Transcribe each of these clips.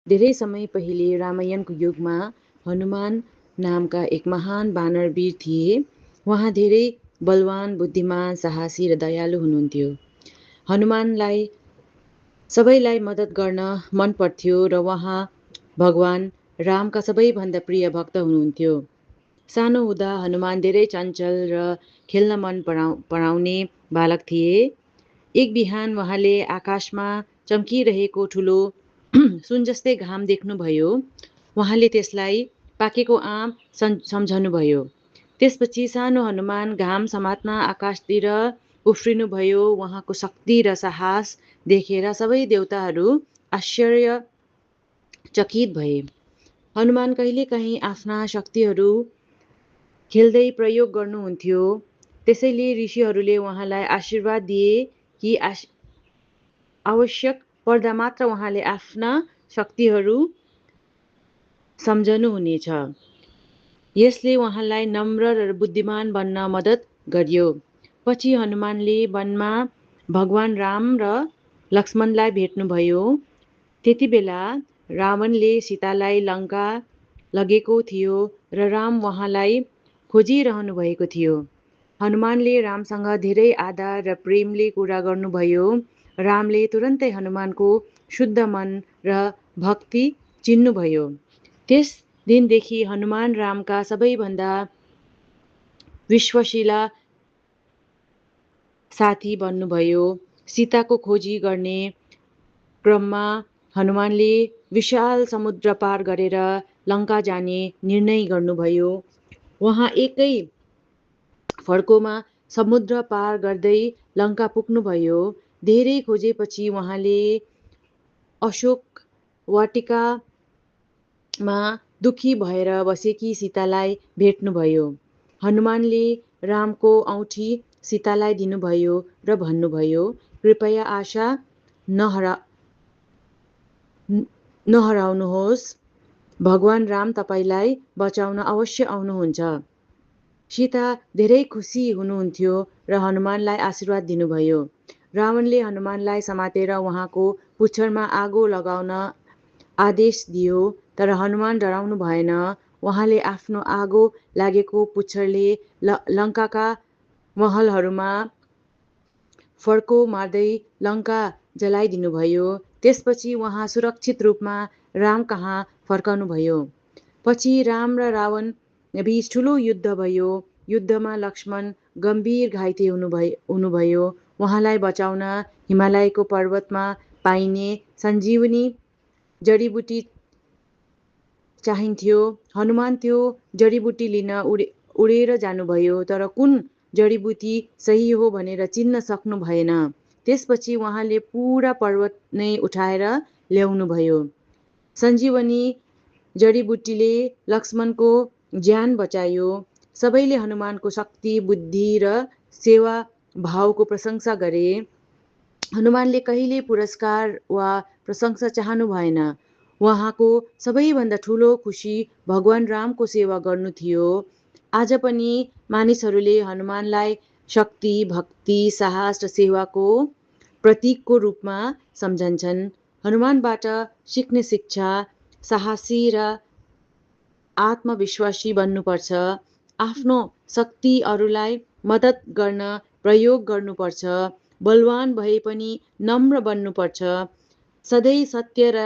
धेरै समय पहिले रामायणको युगमा हनुमान नामका एक महान वानरवीर थिए। उहाँ धेरै बलवान, बुद्धिमान, साहसी र दयालु हुनुहुन्थ्यो। हनुमानलाई सबैलाई मद्दत गर्न मन पर्थ्यो र उहाँ भगवान रामका सबैभन्दा प्रिय भक्त हुनुहुन्थ्यो। सानो हुँदा हनुमान धेरै चञ्चल र खेल्न मन पराउने बालक थिए। एक बिहान उहाँले आकाशमा चम्किरहेको ठुलो सुन जस्तै घाम देख्नुभयो। उहाँले त्यसलाई पाकेको आँप सम्झनुभयो। त्यसपछि सानो हनुमान घाम समात्न आकाशतिर उफ्रिनुभयो। उहाँको शक्ति र साहस देखेर सबै देवताहरू आश्चर्यचकित भए। हनुमान कहिलेकाहीँ आफ्ना शक्तिहरू खेल्दै प्रयोग गर्नुहुन्थ्यो। त्यसैले ऋषिहरूले उहाँलाई आशीर्वाद दिए कि आवश्यक पर्दा मात्र उहाँले आफ्ना शक्तिहरू सम्झनुहुनेछ। यसले उहाँलाई नम्र र बुद्धिमान बन्न मद्दत गर्यो। पछि हनुमानले वनमा भगवान राम र लक्ष्मणलाई भेट्नुभयो। त्यतिबेला रावणले सीतालाई लङ्का लगेको थियो र राम उहाँलाई खोजिरहनु भएको थियो। हनुमानले रामसँग धेरै आदर र प्रेमले कुरा गर्नुभयो। रामले तुरन्तै हनुमानको शुद्ध मन र भक्ति चिन्नुभयो। त्यस दिनदेखि हनुमान रामका सबैभन्दा विश्वशील साथी बन्नुभयो। सीताको खोजी गर्ने क्रममा हनुमानले विशाल समुद्र पार गरेर लङ्का जाने निर्णय गर्नुभयो। उहाँ एकै फड्कोमा समुद्र पार गर्दै लङ्का पुग्नुभयो। धेरै खोजेपछि उहाँले अशोक वाटिकामा दुखी भएर बसेकी सीतालाई भेट्नुभयो। हनुमानले रामको औँठी सीतालाई दिनुभयो र भन्नुभयो, कृपया आशा नहराउनुहोस्। भगवान राम तपाईँलाई बचाउन अवश्य आउनुहुन्छ। सीता धेरै खुसी हुनुहुन्थ्यो र हनुमानलाई आशीर्वाद दिनुभयो। रावणले हनुमानलाई समातेर उहाँको पुच्छरमा आगो लगाउन आदेश दियो, तर हनुमान डराउनु भएन। उहाँले आफ्नो आगो लागेको पुच्छरले लङ्काका महलहरूमा फड्को मार्दै लङ्का जलाइदिनुभयो। त्यसपछि उहाँ सुरक्षित रूपमा राम कहाँ फर्कनुभयो। पछि राम र रावण बीच ठुलो युद्ध भयो। युद्धमा लक्ष्मण गम्भीर घाइते हुनुभयो। उहाँलाई बचाउन हिमालयको पर्वतमा पाइने सञ्जीवनी जडीबुटी चाहिन्थ्यो। हनुमान त्यो जडीबुटी लिन उडेर जानुभयो, तर कुन जडीबुटी सही हो भनेर चिन्न सक्नु भएन। त्यसपछि उहाँले पुरा पर्वत नै उठाएर ल्याउनुभयो। सञ्जीवनी जडीबुटीले लक्ष्मणको ज्यान बचायो। सबैले हनुमानको शक्ति, बुद्धि र सेवा भावको प्रशंसा गरे। हनुमानले कहिल्यै पुरस्कार वा प्रशंसा चाहनु भएन। उहाँको सबैभन्दा ठुलो खुसी भगवान रामको सेवा गर्नु थियो। आज पनि मानिसहरूले हनुमानलाई शक्ति, भक्ति, साहस र सेवाको प्रतीकको रूपमा सम्झन्छन्। हनुमानबाट सिक्ने शिक्षा साहसी र आत्मविश्वासी बन्नुपर्छ। आफ्नो शक्ति अरूलाई मद्दत गर्न प्रयोग गर्नुपर्छ। बलवान भए पनि नम्र बन्नुपर्छ। सधैँ सत्य र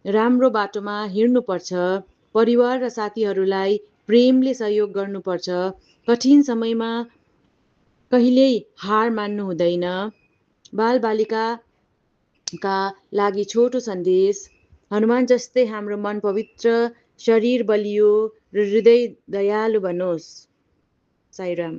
राम्रो बाटोमा हिँड्नुपर्छ। परिवार र साथीहरूलाई प्रेमले सहयोग गर्नुपर्छ। कठिन समयमा कहिल्यै हार मान्नु हुँदैन। बालबालिकाका लागि छोटो सन्देश, हनुमान जस्तै हाम्रो मन पवित्र, शरीर बलियो र हृदय दयालु बनोस्। साईराम।